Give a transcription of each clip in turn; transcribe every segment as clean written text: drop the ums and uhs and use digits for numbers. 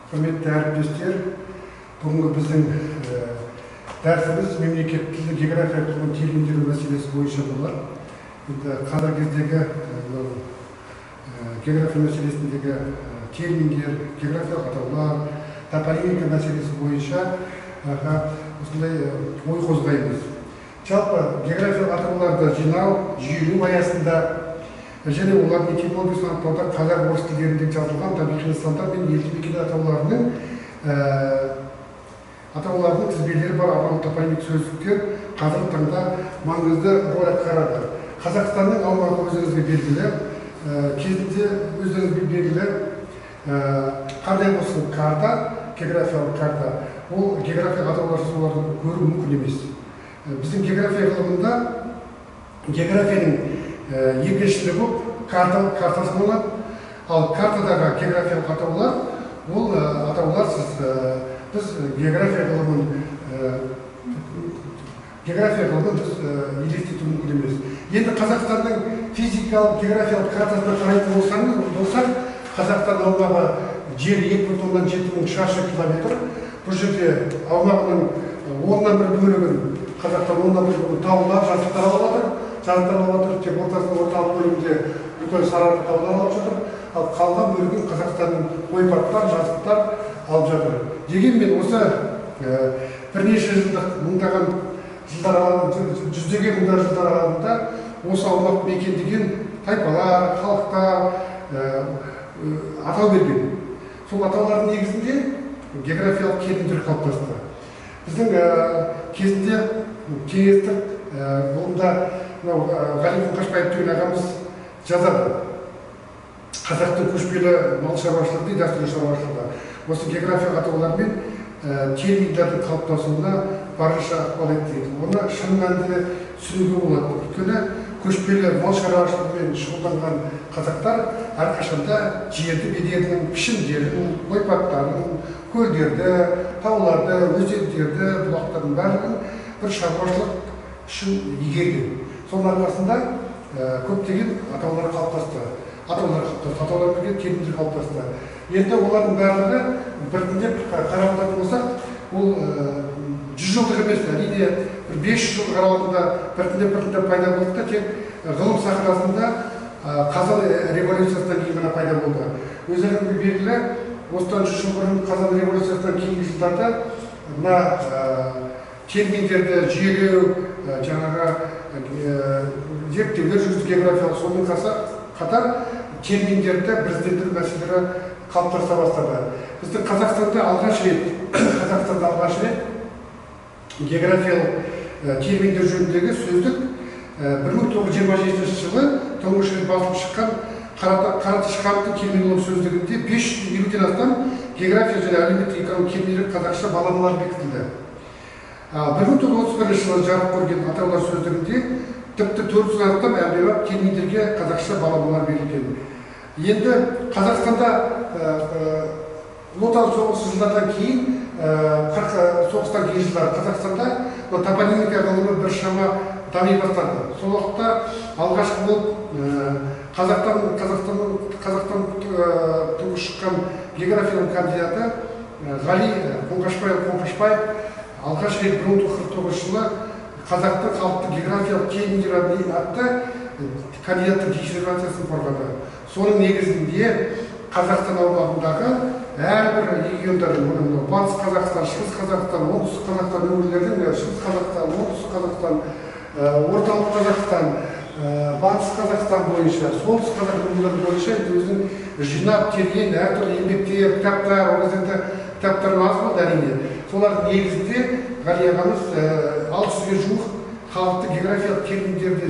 Құрметті әріптестер, бүгінгі біздің дәрісіміз мемлекеттік тілді география ғылымын терминдеру мәселесі бойынша болар. Енді қазіргі кездегі география мәселесіндегі терминдер, географиялық атаулар, топонимика мәселесі бойынша осындай ой қозғаймыз. Жалпы географиялық атауларды жинау, жүйелеу аясында және олардың этимологиясын анықтауда қазақ орыс тілдерінде жазылған табиғи нысандар мен елді мекен атауларының тізбелері бар арнаулы топонимик сөздіктер қазіргі таңда маңызды роль атқарады. Қазақстанның аумағы өздеріңізге белгілі, кезінде өздеріңізге белгілі қандай болсын карта, географиялық карта, ол географиялық атауларсыз оларды көру мүмкін емес. Біздің география ғылымында географияның екіншілігі болып карта саналады. Ал картадағы географиялық атаулар, ол атауларсыз біз география ғылымын біз елестету мүмкін емес. Енді Қазақстанның физикалық географиялық картасына қарайтын болсақ, Қазақстан аумағы жері 2,7 мың шаршы километр. Бұл жерде аумағының 1/10 бөлігін Қазақстан 1/10 бөлігін таулар, жазықтар алып жатыр. Жазықтар алып жатыр, тек орталық бөлігінде үлкен Сарыарқа таулары алып жатыр. Ал қалған бөлігін Қазақстанның ойпаттар, жазықтар алып жатыр. Дегенмен осы бірнеше жылдық мыңдаған жылдар, жүздеген мыңдар жылдар аралығында осы аумақ мекендеген тайпалар, халықтар атау берген. Сол атаулардың негізінде географиялық терминдер қалыптасты. Біздің кезінде кеңестік ғылымда Ғали Қоңқашбаев деген ағамыз жазады. Қазақтың көшпелі мал шаруашылығы, дәстүрлі шаруашылығы осы географиялық атаулармен терминдердің қалыптасуына барынша ықпал етті дейді. Оны шын мәнінде түсінуге болады. Өйткені көшпелі мал шаруашылығымен шұғылданған қазақтар әрқашанда жерді бедерінің пішіндерін, ойпаттарын, көлдерді, тауларды, өзендерді, бұлақтардың барлығын бір шаруашылық үшін игерген. Соның арқасында көптеген атаулар қалыптасты. Атаулар бірге терминдер қалыптасты. Енді олардың барлығы біртіндеп қарап отыратын болсақ, ол 100 жылдық емес, әрине бір 500 жылдық аралығында біртіндеп пайда болды да, тек ғылым сахнасында Қазан революциясынан кейін ғана пайда болды. Өздеріңізге белгілі, осыдан 100 жыл бұрын Қазан революциясынан кейінгі жылдарда мына терминдерді жүйелеу, жаңағы зерттеулер жүргізу географиялық, сонымен қатар терминдерді біріздендіру мәселелері қалыптаса бастады. Біздің Қазақстанда алғаш рет географиялық терминдер жөніндегі сөздік 1927 жылы тұңғыш рет басылып шыққан Қаратышхановтың терминология сөздігінде 550-ден астам география және әлеуметтік экономикалық терминдер қазақша баламалар бекітілді. 1931 жылы жарық көрген атаулар сөздігінде тіпті 400-ден астам әмбебап терминдерге қазақша баламалар берілген. Енді Қазақстанда Ұлы Отан соғысы жылдардан кейін, соғыстан кейін жылдары Қазақстанда топонимика ғылымы біршама дами бастады. Сол уақытта алғашқы болып Қазақтан тұңғыш шыққан географияның кандидаты Ғали Қоңқашбаев алғаш рет 1949 жылы қазақтың халықтық географиялық терминдер атты кандидаттық диссертациясын қорғады. Соның негізінде Қазақстан аумағындағы әрбір региондардың, Батыс Қазақстан, Шығыс Қазақстан, Оңтүстік Қазақстан өңірлердің, Шығыс Қазақстан, Оңтүстік Қазақстан, Орталық Қазақстан, Батыс Қазақстан бойынша, Солтүстік Қазақстан өңірлері бойынша өзінің жинап терген әртүрлі еңбектер, кітаптар, ол кезде кітаптар аз болды әрине. Солардың негізінде Ғали ағамыз 600-ге жуық халықтық географиялық терминдерді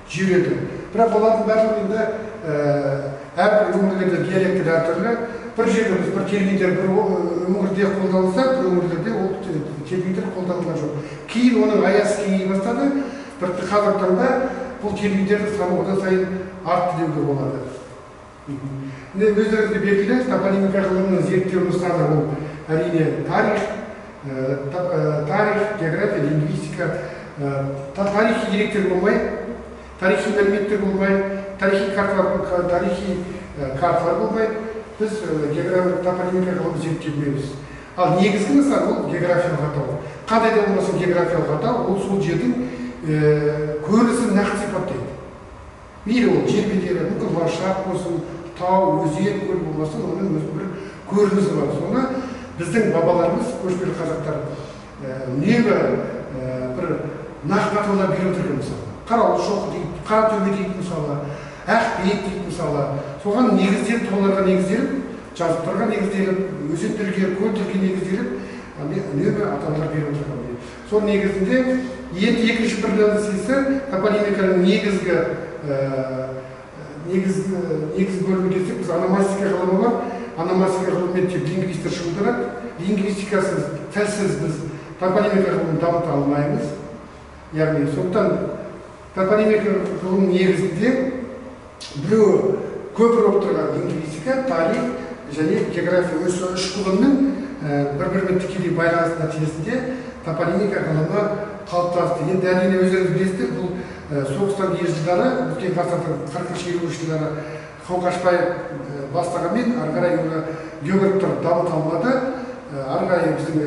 жүйеледі. Бірақ олардың барлығы енді әрбір өңірлерде диалектер әртүрлі. Бір жерде біз бір терминдер бір өңірде қолданылса, бір өңірлерде ол терминдер қолданылған жоқ. Кейін оның аясы кеңейе бастады. Бір қазіргі таңда бұл терминдердің саны одан сайын артты деуге болады. Өздеріңізге белгілі, топонимика ғылымының зерттеу нысаны ол әрине тарих, география, лингвистика. Тарихи деректер болмай, тарихи мәліметтер болмай, тарихи карталар болмай, біз топонимика ғылымын зерттемейміз. Ал негізгі нысан ол географиялық атау. Қандай да болмасын географиялық атау, ол сол жердің көрінісін нақты сипаттайды. Мейлі ол жер бедері, мүмкін ландшафт болсын, тау, өзен, көл болмасын, оның өзінің бір көрінісі бар. Соны біздің бабаларымыз, көшпелі қазақтар, үнемі бір нақты атаулар беріп отырған мысалы. Қарауыл шоқы дейді, Қаратөбе дейді мысалы, Ақбет дейді мысалы. Соған негізделіп, тауларға негізделіп, жазықтарға негізделіп, өзендерге, көлдерге негізделіп, үнемі атаулар беріп отырған. Сол негізінде енді екінші бір нәрсесі топонимиканың негізгі бөлімі десек, біз ономастика ғылымы бар. Ономастика ғылымымен тек лингвистер шұғылданады. Лингвистикасыз, тілсіз біз топонимика ғылымын дамыта алмаймыз. Яғни сондықтан топонимика ғылымының негізінде біреуі көпір болып тұрған лингвистика, тарих және география осы үш ғылымның бір-бірімен тікелей байланысы нәтижесінде топонимика ғылымы қалыптасты. Енді әрине өздеріңіз білесіздер, бұл соғыстан кейін жылдары, өткен ғасырдың 40-50 жылдары Қоңқашбаев бастағанмен ары қарай оны географтар дамыта алмады. Ары қарай біздің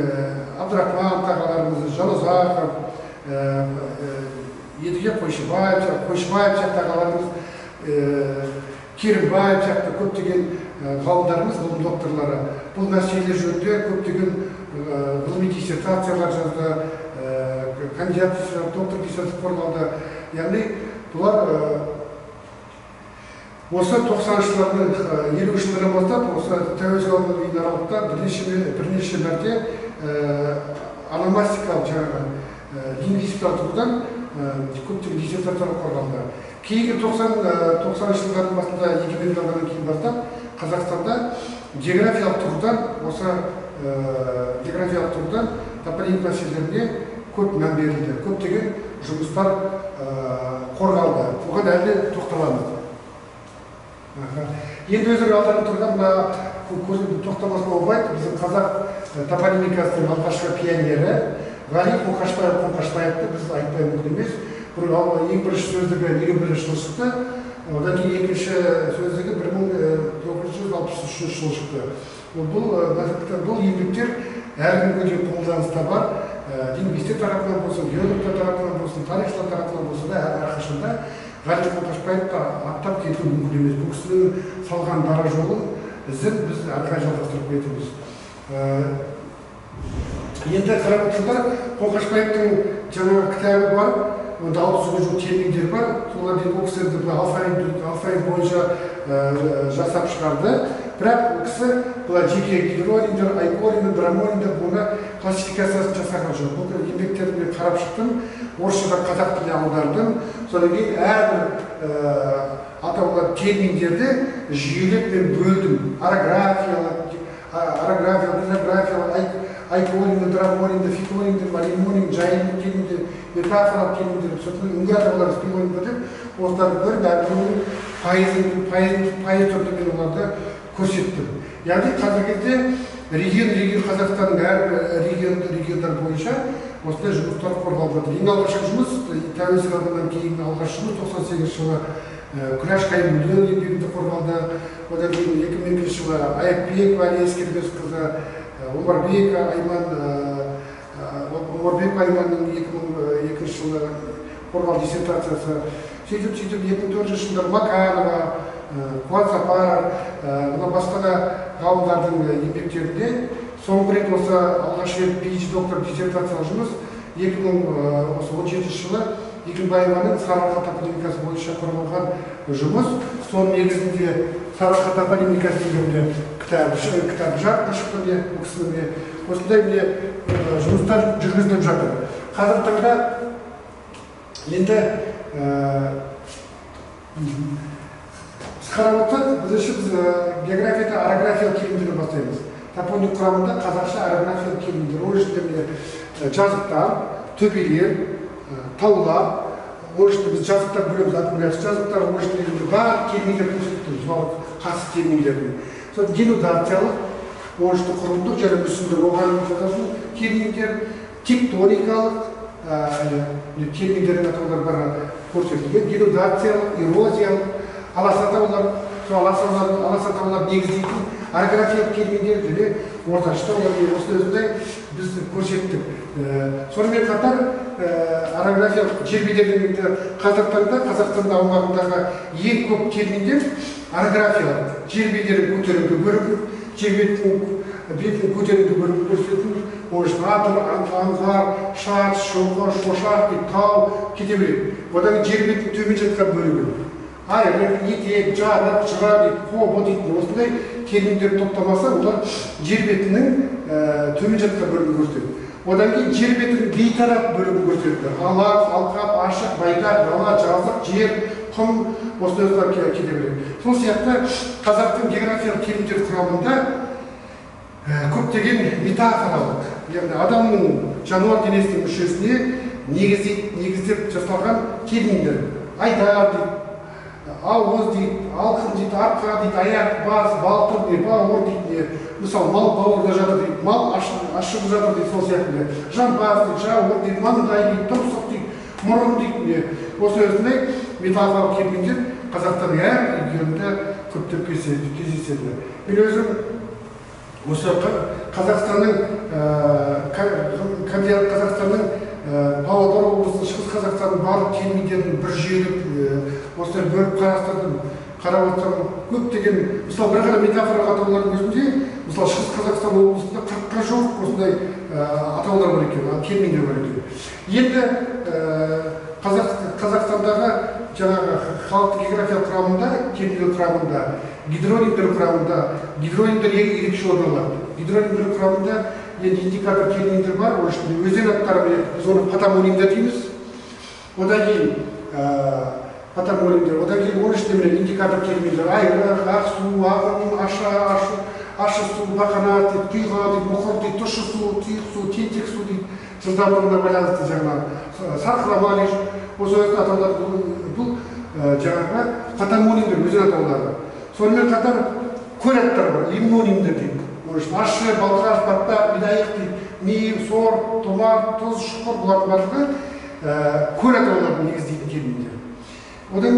Абдрахман ағаларымыз, Жанұзақов, Едіге Қойшыбаев, Қойшыбаев сияқты ағаларымыз, Керімбаев сияқты көптеген ғалымдарымыз, ғылым докторлары бұл мәселелер жөнінде көптеген ғылыми диссертациялар жазды, кандидат, доктор диссертация қорғалды. Яғни бұлар осы 90-шы жылдардың 50-ші жылдардан бастап осы тәуелсіздік алғаннан кейін аралықта бірнеше мәрте ономастикалық жаңағы лингвистикалық тұрғыдан көптеген диссертациялар қорғалды. Кейінгі 90-шы жылдардың басында егемендік алғаннан кейін бастап Қазақстанда географиялық тұрғыдан осы географиялық тұрғыдан топонимика мәселелеріне көп мән берілді, көптеген жұмыстар қорғалды. Оған әлі тоқталамыз. Енді өздері алдарында тұрған мына Тоқтамас Баубаев, біздің қазақ топонимикасының алғашқы пионері Ғали Қоңқашбаев. Қоңқашбаевты біз айтпай мүмкін емес. Ең бірінші сөздігі 51 жылы шықты, одан кейін екінші сөздігі 1963 жылы шықты. Бұл еңбектер әлі күнге дейін қолданыста бар. Лингвистер тарапынан болсын, геологтар тарапынан болсын, тарихшылар тарапынан болсын да әрқашанда Ғали Қоңқашбаевты аттап кету мүмкін емес. Бұл кісінің салған дара жолын ізін біз әрі қарай жалғастырып кетеміз. Енді қарап отырсаңдар, Қоңқашбаевтың жаңағы кітабы бар, онда 600-ге жуық терминдер бар. Солар енді ол кісі алфавит бойынша жасап шығарды. Бірақ ол кісі былай жеке гидронимдер, айконимдер, дромонимдер бұны классификациясын жасаған жоқ. Бұл еңбектерді мен қарап шықтым, орысшадан қазақ тіліне аудардым. Содан кейін әрбір атаулар терминдерді жүйелеп мен бөлдім. Орографиялық, гидрографиялық, айконимдер, дромонимдер, фитонимдер, маримоним, жайылым терминдер, метафоралық терминдер, сосын үңгір атаулар, спилонимдер деп осылардың бөліп әрбіреуінің пайыз түрде мен оларды көрсеттім. Яғни қазіргі кезде регион Қазақстанның әрбір региондар бойынша осындай жұмыстар қорғалып жатыр. Ең алғашқы жұмыс тәуелсіздік алғаннан кейін алғашқы жұмыс 98 жылы Күләш Қайбуллина еңбегінде қорғалды. Одан кейін 2002 жылы Аяқбекова Әлия Ескербесқызы, Омарбек Айман, Омарбек Айманның 2002 жылы қорғалды диссертациясы. Сөйтіп 2004 жылдары Маканова, Қуат Сапаров, мына басқа да ғалымдардың еңбектерінде соңғы рет осы алғаш рет PhD доктор диссертациялық жұмыс 2017 жылы Егінбаеваның Сарыарқа топонимикасы бойынша қорғалған жұмыс. Соның негізінде Сарыарқа топонимикасы деген кітап жарыққа шықты, міне бұл кісінің осындай міне жұмыстар жүргізіліп жатыр. Қазіргі таңда енді біз қарап отырсақ, бірінші біз географияда орографиялық терминдерден бастаймыз. Топоним құрамында қазақша орографиялық терминдер, оның ішінде міне жазықтар, төбелер, таулар, оның ішінде біз жазықтар бөлеміз, аккумуляция жазықтар, оның ішінде барлық терминдер көрсетіп тұрмыз, барлық қатысты терминдерді. Сосын денудациялық, оның ішінде құрылымдық және мүсіндік оған жататын терминдер, тектоникалық терминдердің атаулары бәрі көрсетілген, денудациялық, эрозиялық, аласа таулар, сол аласа таулар негіздейтін орографиялық терминдер және орташа таулар осындай біз көрсеттік. Сонымен қатар орографиялық жер бедерінің қазіргі таңда Қазақстан аумағындағы ең көп терминдер орографиялық жер бедерін көтеріңкі бөлігі, жер бетінің көтеріңкі бөлігін көрсететін, оның ішінде адыр, аңғар, шар, шоқы, шошақ дейді, тау кете береді. Одан кейін жер бетінің төмен жатқан бөлігі айрық, етек, жарық, жыра дейді, қобы дейтін осындай терминдер топтамасы олар жер бетінің төмен жатқан бөлігін көрсетеді. Одан кейін жер бетінің бейтарап бөлігін көрсетеді. Алап, алқап, ашық, байдақ, дала, жазық, жер, құм осындай кете береді. Сол сияқты қазақтың географиялық терминдер құрамында көптеген метафоралық, яғни адамның жануар денесінің мүшесіне негіздеп жасалған терминдер. Айдар дейді, ауыз дейді, алқым дейді, арқа дейді, аяқ, бас, балтыр дейді, бауыр дейді. Мысалы, мал бауырда жатыр дейді, мал ашып жатыр дейді, сол сияқты. Жамбас дейді, жауыр дейді, маңдай дейді, тұмсық дейді, мұрын дейді. Осы осындай метафоралық терминдер қазақтың әр регионында көптеп кездеседі. Мен өзім осы Қазақстанның Қазақстанның Павлодар облысының, Шығыс Қазақстанның барлық терминдерін бір жүйелеп осылай бөліп қарастырдым. Қарап отырсам, көптеген, мысалы, бір ғана метафоралық атаулардың өзінде, мысалы, Шығыс Қазақстан облысында 40-қа жуық осындай атаулар бар екен, терминдер бар екен. Енді Қазақстандағы жаңағы халықтың географиялық құрамында, терминдер құрамында, гидронимдер құрамында, гидронимдер ерекше орын алады. Гидронимдер құрамында енді индикатор терминдер бар, оның ішінде өзен аттары, біз оны патомонимдер дейміз. Одан кейін патомонимдер, одан кейін оның ішінде міне индикатор терминдер, айрық, ақсу, ағын, аша, ашы су, бақанат дейді, құйға дейді, мұқыр дейді, тұщы су, тұйық су, тентек су дейді, жылдамдығына байланысты жаңағы сарқырама дейді. Осы атаулар бұл жаңағы патомонимдер, өзен атаулары. Сонымен қатар көл аттары бар, лимнонимдер дейді. Оның ішінде ащы, балқаш, батпақ, бидайық дейді, мейір, сор, томар, тұз, шұқыр, бұлардың барлығы көл атауларын негіздейтін терминдер. Одан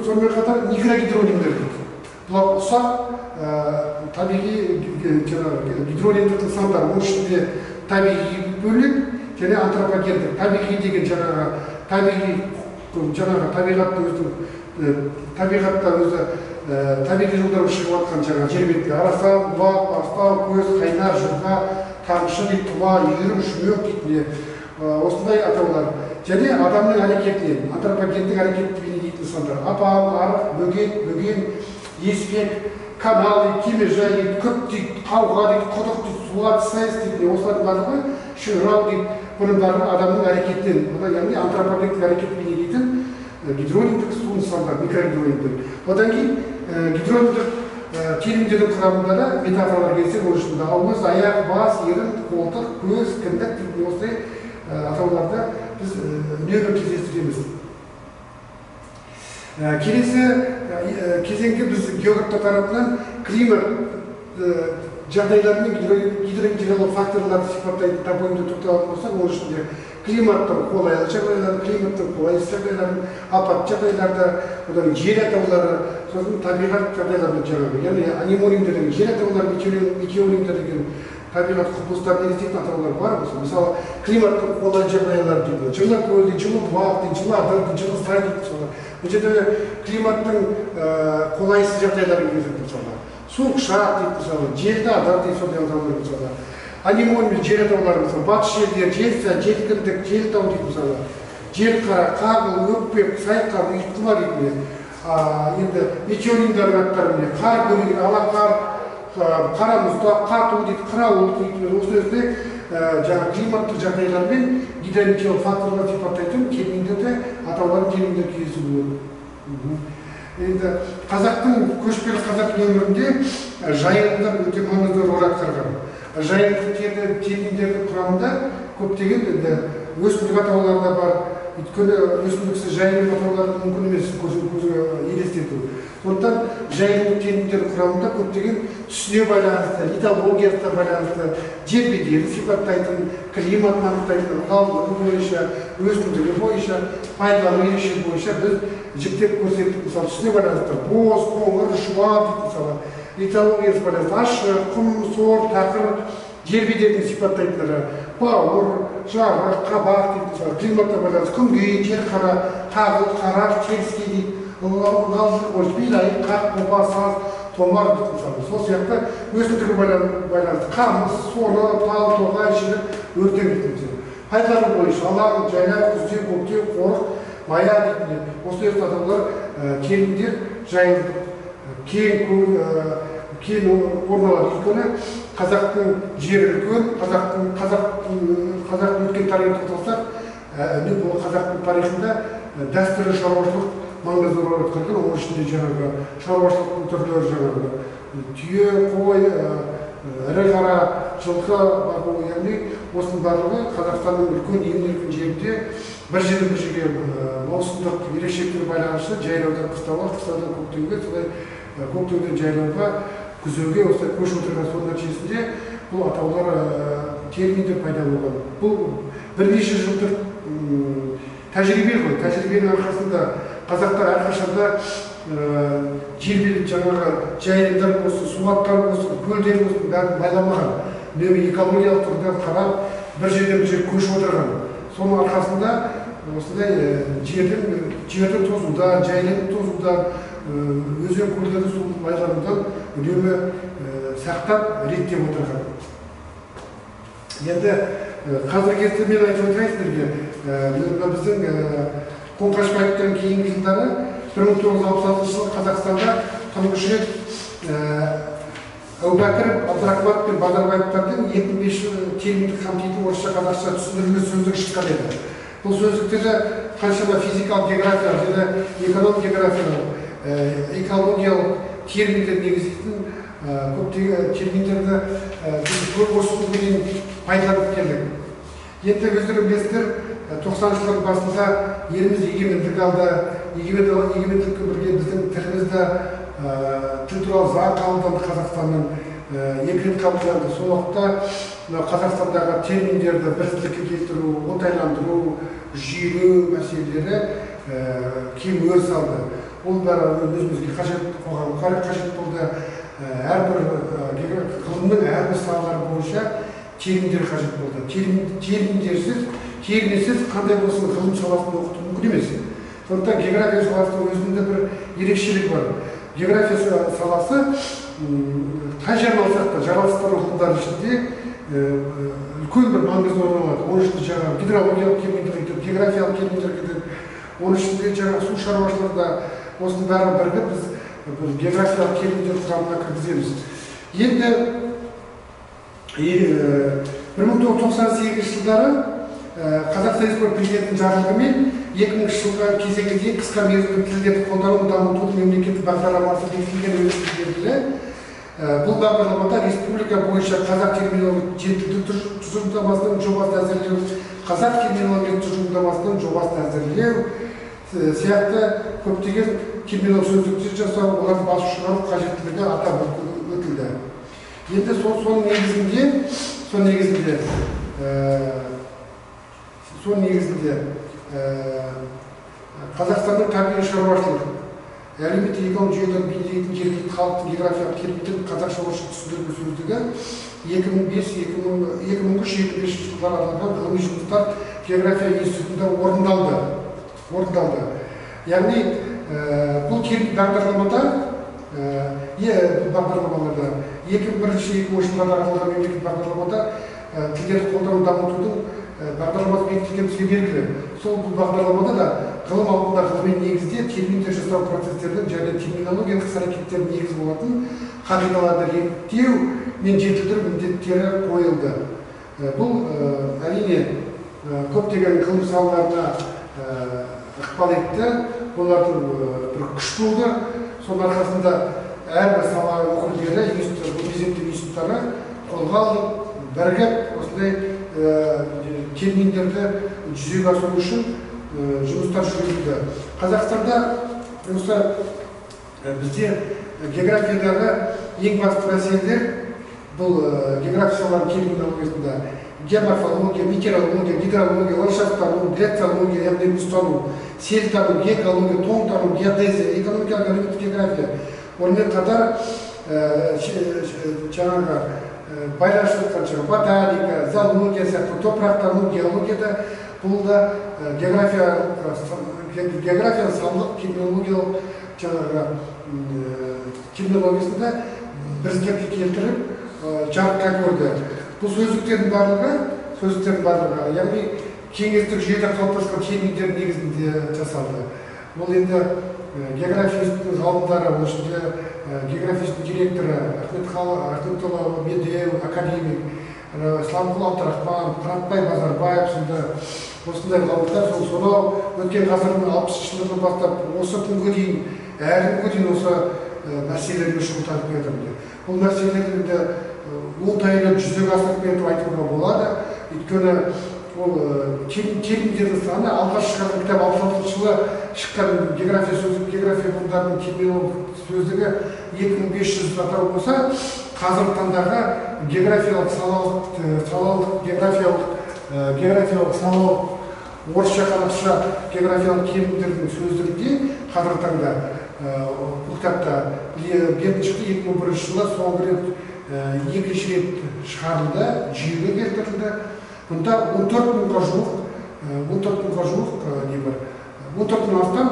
сонымен қатар микрогидронимдер дейді. Бұлар ұсақ табиғи гидронимдік нысандар, оның ішінде табиғи бөлік және антропогендік. Табиғи деген жаңағы табиғи жаңағы табиғатта өзінің табиғатта өзі табиғи жолдармен шығып жатқан жаңағы жер бетінде арасан, бұлақ, бастау, көз, қайнар, жылға, тамшы дейді, тұла, үйірім, шүмек дейді, осындай атаулар. Және адамның әрекетінен, антропогендік әрекетті бейнелейтін нысандар. Апан, арық, бөгет, бөген, еспек, канал дейді, кемежай дейді, күп дейді, қауға дейді, құдық дейді, суат, сэс дейді, осылардың барлығы шыңырау дейді. Бұның барлығы адамның әрекетінен, яғни антропогендік әрекетті бейнелейтін гидронимдік су нысандар, микрогидронимдер. Одан кейін гидронимдік терминдердің құрамында да метафоралар келсе, оның ішінде ауыз, аяқ, бас, ерін, қолтық, көз, кіндік дейтін осындай атауларды біз үнемі кездестіреміз. Келесі кезеңге біз географтар тарапынан климат жағдайлары мен гидрометеорологиялық факторларды сипаттайтын топонимдер тоқталатын болсақ, оның ішінде климаттың қолайлы жағдайларын, климаттың қолайсыз жағдайларын, апат жағдайларды, одан жер атаулары, сосын табиғат жағдайларын жаңағы, яғни анимонимдер деген жер атаулары, метеонимдер деген табиғат құбылыстарын негіздейтін атаулар бар. Мысалы, климаттың қолайлы жағдайлары дейді, жылы көл дейді, жылы бұлақ дейді, жылы адыр дейді, жылы сай дейді, мысалы. Бұл жерде климаттың қолайсыз жағдайларын негіздейді, мысалы. Суық шақ дейді, мысалы, желді адыр дейді, сондай атаулар, мысалы. Анимоним жер атаулары, мысалы, батыс желдер, желса, желкіндік, желтау дейді, мысалы. Желқара, қабыл, өкпек, сайқар, ұйытқыма дейді. Енді метеонимдердің аттары міне, қар көлеген, алақар, қара мұздақ, қату дейді, қырауыл дейді. Осы өзінде жаңа климаттық жағдайлар мен гидрометеорологиялық факторлар сипаттайтын терминдерді, атаулардың терминдер кездесуі болады. Енді қазақтың көшпелі қазақ өмірінде жайылымдар өте маңызды рөл атқарған. Жайылымдық терминдердің құрамында көптеген енді өсімдік атаулары да бар. Өйткені өсімдіксіз жайылым атаулары мүмкін емес көзге елестету. Сондықтан жайылымдық терминдердің құрамында көптеген түсіне байланысты, литологиясына байланысты, жер бедерін сипаттайтын, климатын анықтайтын, ылғалдылығы бойынша, өсімдігі бойынша, пайдалану ерекшелігі бойынша біз жіктеп көрсеттік. Мысалы, түсіне байланысты боз, қоңыр, шұбар дейді, мысалы. Литологиясы байланысты ащы, құм, сор, тақыр, жер бедерін сипаттайтындары, бауыр, жарық, қабақ дейді, мысалы, климатқа байланысты күнгей, жер қара, тағыл, қараш, теріскей дейді, ылғалдылық бойынша бидай, қақ, қопа, саз, томар дейді, мысалы. Сол сияқты өсімдікке байланысты қамыс, соры, тал, тоғай, шілік, өртең дейді, мысалы. Пайдалану бойынша алаң, жайлау, күздеу, көктеу, қорық, мая дейтін осындай атаулар, терминдер жайылды, кең орын алады. Өйткені қазақтың жері үлкен, қазақтың өткен тарихын тоқталсақ, бұл қазақтың тарихында дәстүрлі шаруашылық маңызды рөл атқарған. Оның ішінде жаңағы шаруашылықтың түрлері жаңағы түйе, қой, ірі қара, жылқы бағу, яғни осының барлығы Қазақстанның үлкен емін-еркін жерінде бір жерден бір жерге маусымдық ерекшеліктерге байланысты жайлаудан қыстауға, қыстаудан көктеуге, солай көктеуден жайлауға, күзеуге осылай көшіп отырған. Соның нәтижесінде бұл атаулар, терминдер пайда болған. Бұл бірнеше жылдық тәжірибе ғой. Тәжірибенің арқасында қазақтар әрқашанда жер бетін, жаңағы жайылымдар болсын, суаттар болсын, көлдер болсын, бәрін байламаған, үнемі экологиялық тұрғыдан қарап, бір жерден бір жерге көшіп отырған. Соның арқасында осындай жердің тозудан, жайылымның тозудан, өзен көлдердің су лайланудан үнемі сақтап, реттеп отырған. Енді қазіргі кезде мен айтып отырайын сіздерге, мына біздің Қоңқашбаевтан кейінгі жылдары 1966 жылы Қазақстанда тұңғыш рет Әубәкіров, Абдрахманов пен Базарбаевтардың 2005 терминді қамтитын орысша қазақша түсіндірме сөздік шыққан еді. Бұл сөздіктерде қаншама физикалық географиялық және экономикалық географиялық, экологиялық терминдер негіздейтін көптеген терминдерді біз көп осы күнге дейін пайдаланып келдік. Енді өздерің білесіздер, 90-шы жылдардың басында еліміз егемендік алды. Егемендікпен бірге біздің тілімізді, тіл туралы заң қабылданды, Қазақстанның екі рет қабылданды. Сол уақытта мынау Қазақстандағы терминдерді бірізділікке келтіру, оңтайландыру, жүйелеу мәселелері кең өріс алды. Ол бәрі өзімізге қажет, қоғамға қажет болды. Әрбір ғылымның әрбір салалары бойынша терминдер қажет болды. Терминсіз қандай болсын ғылым саласын оқыту мүмкін емес. Сондықтан география саласының өзінде бір ерекшелігі бар. География саласы қай жерін алсақ та жаратылыстану ғылымдары ішінде үлкен бір маңызды орын алады. Оның ішінде жаңағы гидрологиялық терминдер кетеді, географиялық терминдер кетеді, оның ішінде жаңағы су шаруашылығы, осының бәрін бірігіп біз географиялық терминдер құрамына кіргіземіз. Енді 1998 жылдары Қазақстан Республикасы Президентінің жарлығымен 2000 жылғы кезеңге дейін қысқа мерзімді тілдерді қолдану дамытудың мемлекеттік бағдарламасы бекітілген белгілі. Бұл бағдарламада республика бойынша қазақ терминология жетілдіру тұжырымдамасының жобасын әзірлеу, қазақ терминология тұжырымдамасының жобасын әзірлеу сияқты көптеген терминологиялық сөздіктер жасау, оларды басып шығару қажеттілігі атап өтілді. Енді соның негізінде Қазақстанның табиғи шаруашылық, әлеуметтік экономикалық жүйелерін бейнелейтін жергілікті халықтың географиялық терминдерін қазақша орысша түсіндірме сөздігі 2003-2005 жылдары арналған ғылыми жұмыстар география институтында орындалды. Яғни бұл бағдарламада бағдарламаларда 2001-2003 жылдары арналған мемлекеттік бағдарламада тілдерді қолдану дамытудың бағдарламасы бекітілген бізге белгілі. Сол бұл бағдарламада да ғылым алдында ғылыми негізде терминдер жасау процестерінің және терминологиялық іс-әрекеттерінің негізі болатын қағидаларды реттеу мен жетілдіру міндеттері қойылды. Бұл әрине көптеген ғылым салаларына ықпал етті, олардың бір күш болды. Соның арқасында әрбір сала өкілдері, ғылыми зерттеу институттары қолға алып, бірігіп осындай терминдерді жүзеге асыру үшін жұмыстар жүргізілді. Қазақстанда осы бізде географиядағы ең басты мәселелер бұл география салаларының терминологиясында геоморфология, метеорология, гидрология, ландшафттану, гляциология, яғни мұзтану, селтану, геокология, тоңтану, геодезия, экономикалық әлеуметтік география. Онымен қатар жаңағы байланысып жатқан жаңағы ботаника, зоология сияқты топырақтану, геологияда бұл да география салалық терминологиялық жаңағы терминологиясында бірізділікке келтіріп жарыққа көрді. Бұл сөздіктердің барлығы, яғни кеңестік жүйеде қалыптасқан терминдер негізінде жасалды. Ол енді география институтының ғалымдары, оның ішінде география институтының директоры Ахметолла Медеу, академик, Исламқұл Абдрахманов, Қанатбай Базарбаев, сонда осындай ғалымдар сол сонау өткен ғасырдың 60-шы жылдарынан бастап осы күнге дейін, әлі күнге дейін осы мәселелермен шұғылданып келе жатыр. Бұл мәселелерді енді оңтайлы жүзеге асырып келе деп айтуға болады. Өйткені ол терминдердің саны алғаш шығарған кітап 66 жылы шыққан география сөздік, география ғылымдарының терминологиялық сөздігі 2500 атау болса, қазіргі таңдағы географиялық салалық географиялық салалық орысша қазақша географиялық терминдердің сөздігінде қазіргі таңда бұл кітапта бетін шықты 2001 жылы соңғы рет екінші рет шығарылды, жүйеге келтірілді. Бұнда 14 мыңға жуық, 14 мыңға жуық не бар, 14 мыңнан астам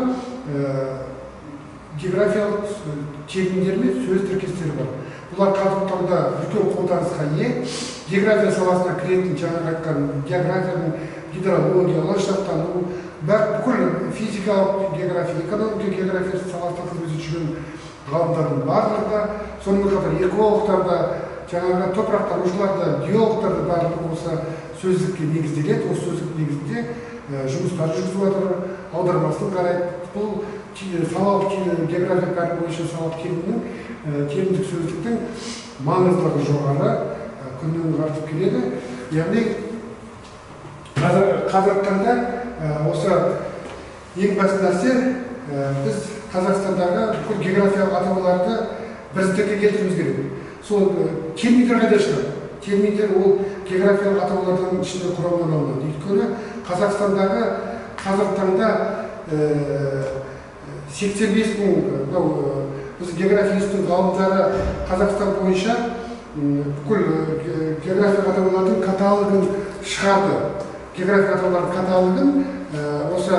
географиялық терминдер мен сөз тіркестері бар. Бұлар қазіргі таңда үлкен қолданысқа ие. География саласына кіретін жаңағы айтқан географияның гидрология, ландшафттану, бүкіл физикалық география, экономика географиясы саласында қызмет етіп жүрген ғалымдардың барлығы да, сонымен қатар экологтар да, жаңағы топырақтанушылар да, геологтар да барлығы осы сөздікке негізделеді. Осы сөздік негізінде жұмыстар жүргізіп жатыр, аудармасын қарайды. Бұл салалық география пәні бойынша салалық терминнің, терминдік сөздіктің маңыздылығы жоғары, күннен күнге артып келеді. Яғни қазіргі таңда осы ең басты нәрсе, біз Қазақстандағы бүкіл географиялық атауларды біріздікке келтіруіміз керек. Сол терминдер қайда шығады? Терминдер ол географиялық атаулардың ішінде құрамынан алынады. Өйткені Қазақстандағы қазіргі таңда 85 мың, мынау біз география институтының ғалымдары Қазақстан бойынша бүкіл географиялық атаулардың каталогын шығарды. Географиялық атаулардың каталогын осы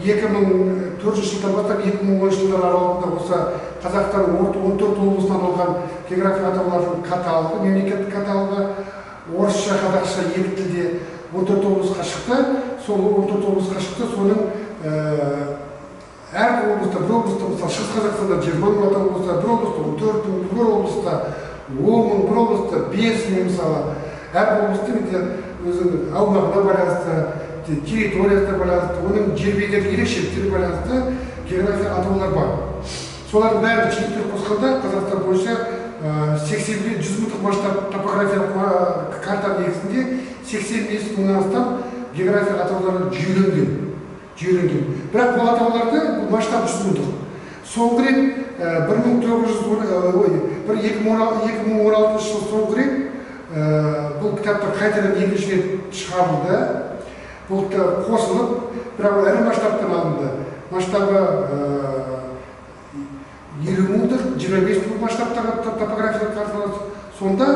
2004 жылдан бастап 2010 жылдар аралығында осы Қазақстанның 14 облысынан алған географиялық атаулардың каталогы, мемлекеттік каталогы орысша, қазақша екі тілде 14 облысқа шықты. Сол 14 облысқа шықты, соның әр облыста, бір облыста, мысалы Шығыс Қазақстанда 20 мың атау болса, бір облыста 14 мың, бір облыста 10 мың, бір облыста 5 мың мысалы. Әр облыста енді өзінің аумағына байланысты, территориясына байланысты, оның жер бедері ерекшеліктеріне байланысты география атаулар бар. Солардың бәрін жиынтық қосқанда Қазақстан бойынша 85 100 мыңдық масштаб топографиялық карта негізінде 85 мыңнан астам географиялық атаулар жүйеленген. Бірақ бұл атауларды бұл масштаб 100 мыңдық. Соңғы рет 2016 жылы соңғы рет бұл кітаптар қайтадан екінші рет шығарылды. Бұл қосылып, бірақ ірі масштабтан алынды. Масштабы 50 мыңдық, 25 мың масштабтағы топографиялық карталар. Сонда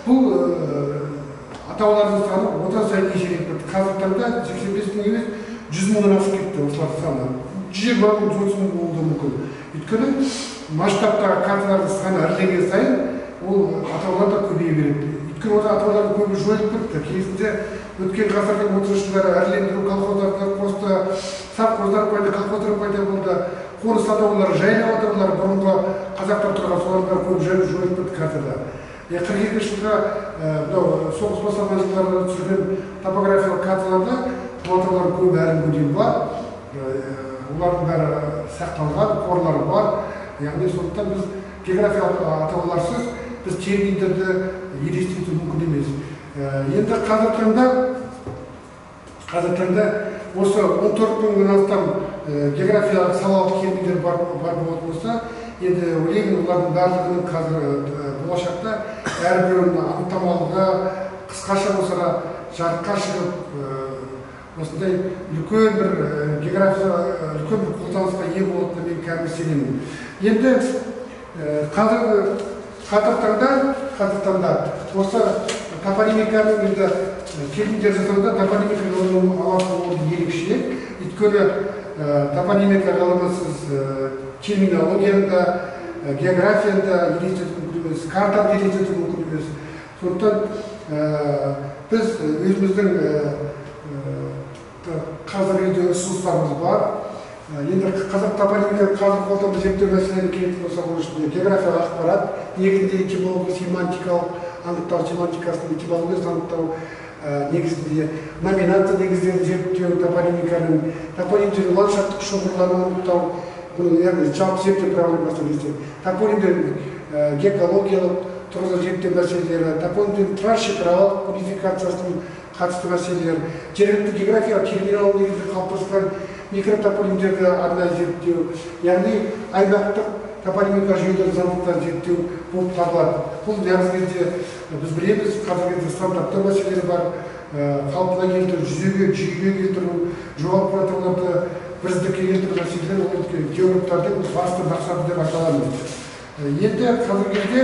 бұл атаулардың саны одан сайын еселеніп кетті. Қазіргі таңда 85 мың емес, 100 мыңнан асып кетті осылардың саны. 120 мың, 130 мың болуы мүмкін. Өйткені масштабтағы карталардың саны іріленген сайын ол атаулар да көбейе береді. Өйткені ол атаулардың көбі жойылып кетті. Кезінде өткен ғасырдың 30 жылдары ірілендіру колхоздарды қосты, совхоздар пайда, колхоздар пайда болды. Қоныс атаулары, жайлау атаулары бұрынғы қазақтар тұрған солардың бәрі көп жойылып кетті картада. 42 жылғы мынау соғыс басталған жылдары түсірген топографиялық карталарда бұл атаулардың көбі әлі күнге дейін бар. Олардың бәрі сақталған, қорлары бар. Яғни сондықтан біз географиялық атауларсыз біз терминдерді елестету мүмкін емес. Енді қазіргі таңда осы 14 мыңнан астам географиялық салалық терминдер бар болатын болса, енді ойлаймын олардың барлығының қазір болашақта әрбіреуінің анықтамалығы қысқаша болса да жарыққа шығып, осындай үлкен бір география, үлкен бір қолданысқа ие болатынына мен кәміл сенемін. Енді қазір Қазіргі таңда осы топонимиканың енді терминдер жасауда топонимика ғылымының алатын орны ерекше. Өйткені топонимика ғылымысыз терминологияны да, географияны да елестету мүмкін емес, картаны елестету мүмкін емес. Сондықтан біз өзіміздің қазіргі кезде ұсыныстарымыз бар. Енді қазақ топонимика қазір қолданып зерттеу мәселелеріне келетін болсақ, оның ішінде географиялық ақпарат негізінде этимология, семантикалық анықтау, семантикасын, этимологиясын анықтау негізінде номинация негіздерін зерттеу, топонимиканың топонимдердің ландшафттық шоғырларын анықтау, бұның яғни жалпы зерттеу проблемасы кезде топонимдердің геологиялық тұрғыдан зерттеу мәселелері, топонимдердің трансшекаралық унификациясының қатысты мәселелер, жергілікті географиялық терминология негізінде қалыптасқан микротопонимдерді арнайы зерттеу, яғни аймақтық топонимика жүйелерін заңдылықтарын зерттеу болып табылады. Бұл негізгі кезде біз білеміз, қазіргі кезде стандарттау мәселелері бар, қалпына келтіру, жүзеге, жүйеге келтіру, жоғалып атауларды біріздікке келтіру мәселелері ол географтардың басты мақсаты деп айта аламыз. Енді қазіргі кезде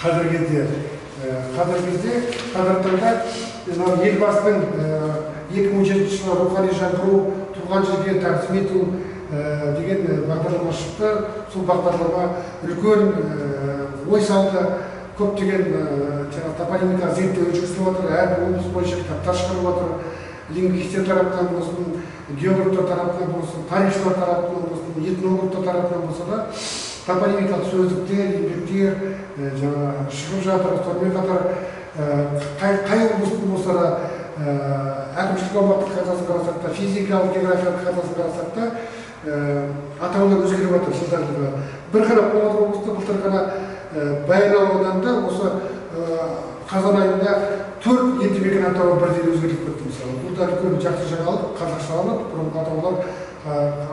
қазіргі таңда Елбасының 2007 жылы рухани жаңғыру, туған жерге тағзым ету деген бағдарлама шықты. Сол бағдарлама үлкен ой салды, көптеген топонимика зерттеу жүргізіліп жатыр, әрбір облыс бойынша кітаптар шығарылып жатыр. Лингвистер тарапынан болсын, географтар тарапынан болсын, тарихшылар тарапынан болсын, этнографтар тарапынан болса да топонимикалық сөздіктер, еңбектер шығып жатыр. Сонымен қатар қай облыстың болса да әкімшілік аумақтық картасын қарасақ та, физикалық географиялық картасын қарасақ та, атаулар өзгеріп жатыр жылдан жылға. Бір ғана Павлодар облысында былтыр ғана Баянауыл ауданында осы қазан айында 4 елді мекен атауы бірден өзгеріліп кетті мысалы. Бұл да үлкен жақсы жаңалық, қазақшаланып, бұрынғы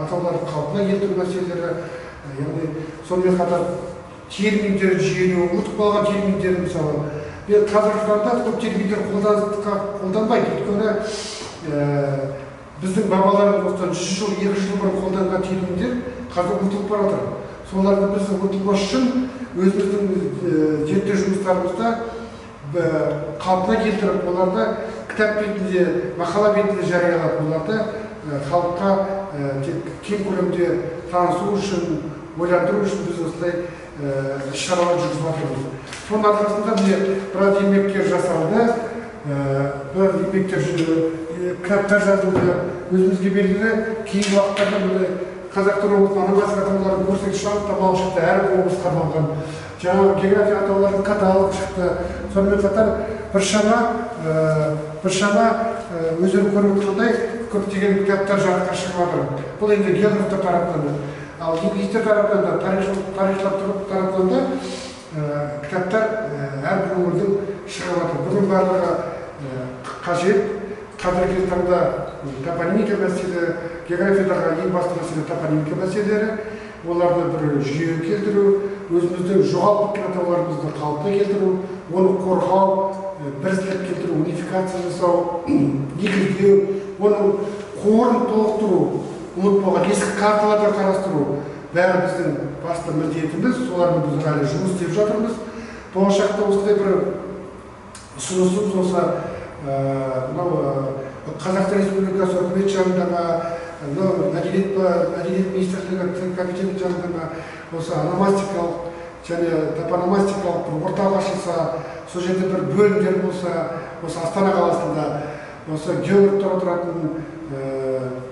атауларды қалпына келтіру мәселелері, яғни сонымен қатар терминдер жүйелеу, ұмытып қалған терминдер мысалы. Мен қазіргі таңда көп терминдер қолданбайды, өйткені біздің бабаларымыз осыдан 100 жыл, 200 жыл бұрын қолданған терминдер қазір ұмытылып бара жатыр. Соларды біз ұмытылмас үшін өзіміздің зерттеу жұмыстарымызда қалпына келтіріп, оларды кітап бетінде, мақала бетінде жариялап, оларды халыққа тек кең көлемде танысу үшін, ойландыру үшін біз осындай іс-шаралар жүргізіп жатырмыз. Соның арқасында міне біраз еңбектер жасалды, біраз еңбектер, кітаптар жазылды. Өзімізге белгілі кейінгі уақыттарда міне Қазақтан облысының ономастика атауларының көрсеткіш анықтамалық шықты, әрбір облысқа арналған. Жаңағы география атауларының каталог шықты. Сонымен қатар біршама өздері көріп отырғандай көптеген кітаптар жарыққа шығып жатыр. Бұл енді географтар тарапынан да, ал лингвистер тарапынан да, тарихшылар тарапынан да кітаптар әрбір өңірдің шығып жатыр. Бұның барлығы қажет. Қазіргі таңда топонимика мәселе, географиядағы ең басты мәселе топонимика мәселелері, оларды бір жүйеге келтіру, өзіміздің жоғалып кеткен атауларымызды қалпына келтіру, оны қорғау, бірізділік келтіру, унификация жасау, негіздеу, оның қорын толықтыру, ұмыт болған ескі карталарды қарастыру, бәрі біздің басты міндетіміз. Солармен біз әлі жұмыс істеп жатырмыз. Болашақта осындай бір ұсынысымыз болса, мынау Қазақстан Республикасы үкімет жанындағы, мынау мәдениет министрлігі комитеті жанындағы осы ономастикалық және топономастикалық бір орталық ашылса, сол жерде бір бөлімдер болса, осы Астана қаласында осы географтар отыратын,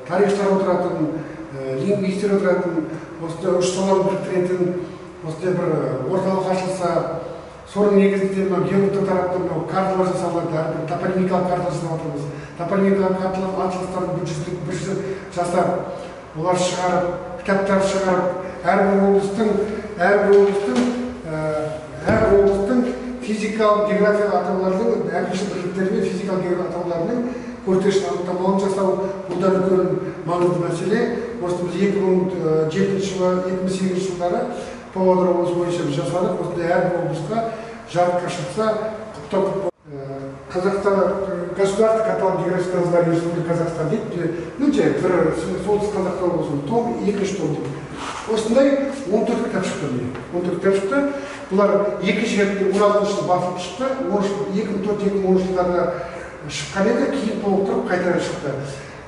тарихшылар отыратын, лингвистер отыратын, осындай үш саланы біріктіретін осындай бір орталық ашылса, соның негізінде мынау географтар тараптан мынау карталар жасалады, әрбір топонимикалық карталар жасап жатырмыз. Топонимикалық карталар атластарын бір жүздік жасап, олар шығарып, кітаптар шығарып, әрбір облыстың физикалық географиялық атауларының, әкімшілік бірліктері мен физикалық географиялық атауларының көрсеткіш анықтамаларын жасау, бұл да үлкен маңызды мәселе. Осыны біз 2007 жылы, 2008 жылдары Павлодар облысы бойынша біз жасадық. Осындай әрбір облысқа жарыққа шықса, құптап Қазақстан государственный каталог географических названий Республики Казахстан дейді. Ну, жай бір Солтүстік Қазақстан облысының том, екінші том деп. Осындай 14 кітап шықты. 14 кітап шықты. Бұлар екінші рет 16 жылы басылып шықты. 2004-2010 жылдарда шыққан еді, кейін толықтырып қайтадан шықты.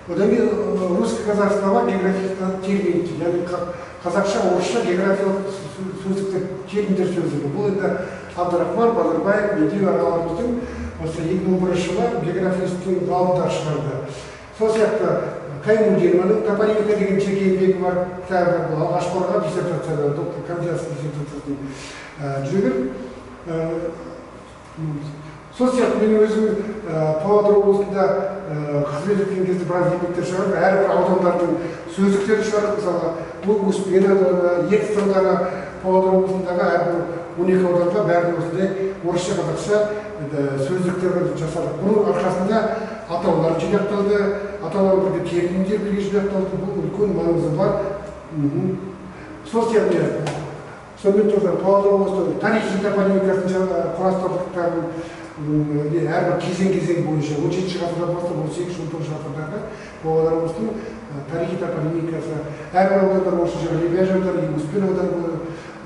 Одан кейін русско-казахский слова географиялық термин, яғни қазақша, орысша географиялық сөздіктер, терминдер сөздігі. Бұл енді Абдрахман Базарбаев, Медеу ағаларымыздың осы 2011 жылы географистің ғалымдар шығарды. Сол сияқты Каймудинованың топонимика деген жеке еңбегі бар, кітабы бар. Бұл алғаш қорғап диссертацияда, доктор кандидатский диссертациясын жүрген. Сол сияқты мен өзім Павлодар облысында қызмет еткен кезде біраз еңбектер шығардым. Әрбір аудандардың сөздіктері шығардық. Мысалы, бұл Успен ауданы, Ертіс ауданы, Павлодар облысындағы әрбір 12 ауданға бәріне осындай орысша, қазақша сөздіктер жасадық. Бұның арқасында атаулар жинақталды, атаулар бірге терминдер бірге жинақталды. Бұл үлкен маңызы бар. Сол сияқты сонымен тоқтап Павлодар облысының тарихи топонимикасын құрастырдық. Әрбір кезең-кезең бойынша 17 ғасырдан бастап 18-19 ғасырдағы Павлодар облысының тарихи топонимикасы. Әрбір аудандар осы жерде Лебяжі ауданы, Успен ауданы бар,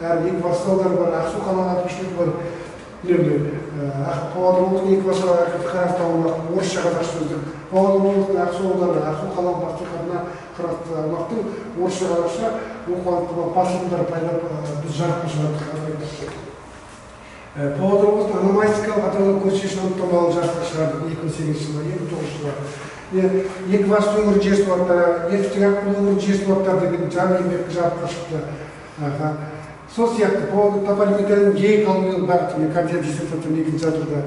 әр Екібастұз ауданы бар, Ақсу қалалық әкімшілігі бар. Павлодар облысының Екібастұз әкімшілік қарасты аумақ орысша қазақша сөздік. Павлодар облысының Ақсу ауданы, Ақсу қалалық мәслихатына қарасты аумақтың орысша қазақша оқу басылымдар пайда біз жарыққа шығардық. Павлодар облысының ономастикалық атаулар көрсеткіш анықтамаларын жарыққа шығардық 2008 жылы, 2009 жылы. Екібастұз өңірі жер суаттары, Ертістің Аққу өңірі жер суаттары деген жаңа еңбек жарыққа шықты. Сол сияқты Павлодар топонимиканың геокологиялық бағыты мен кандидат диссертация негізінде жазылды.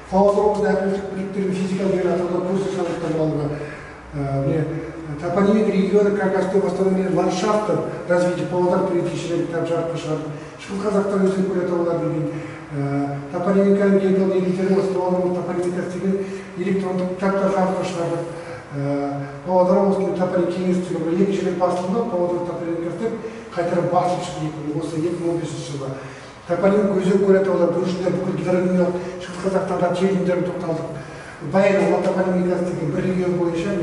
Павлодар облысының әкімшілік бірліктерінің физикалық жер атаулар көрсеткіш анықтамалары, топонимика региона как основа восстановления ландшафта развития Павлодар Прииртышья кітап жарыққа шығарды. Шығыс Қазақстан өзен көл атаулары деген топонимиканың геокологиялық негіздері осы Павлодар топонимикасы деген электрондық кітаптар жарыққа шығардық. Павлодар облысының топоним кеңестігі бір екінші рет басылды, Павлодар топонимикасы деп қайтадан басылып шықты осы 2015 жылы. Топоним өзен көл атаулар, бұл ішінде бүкіл гидронимиялық Шығыс Қазақстанда терминдерге тоқталдық. Баянауыл топонимикасы деген бір регион бойынша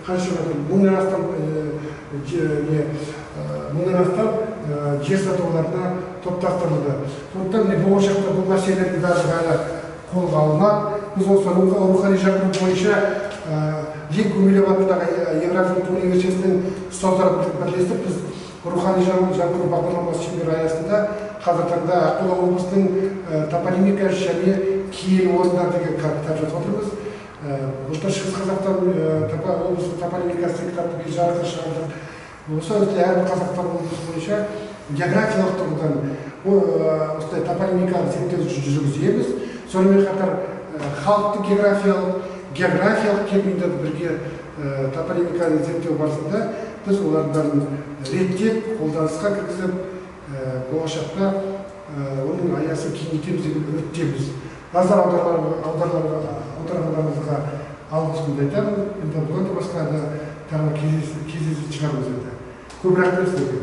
қаншама мыңнан астам жер сатуларына топтастырылды. Сондықтан болашақта бұл мәселелердің барлығы әлі қолға алынады. Біз осы рухани жаңғыру бойынша Лев Гумилев атындағы Еуразия университетінің ұстаздарымен бірлесіп, біз рухани жаңғыру бағдарламасы шеңбері аясында қазіргі таңда Ақмола облысының топонимика және киелі орындар деген кітап жазып отырмыз. Былтыр Шығыс Қазақстан облысы топонимикасы кітапты біз жарыққа шығардық. Осы әрбір Қазақстан облысы бойынша географиялық тұрғыдан осындай топонимикалық зерттеу жүргіземіз. Сонымен қатар халықтың географиялық терминдерді бірге топонимиканы зерттеу барысында біз олардың бәрін реттеп, қолданысқа кіргізіп, болашақта оның аясын кеңейтеміз деген үміттеміз. Назар аударғандарыңызға алғысымды айтамын. Енді бұдан да басқа да тағы кездесетін шығармыз енді. Көп рахмет сіздерге.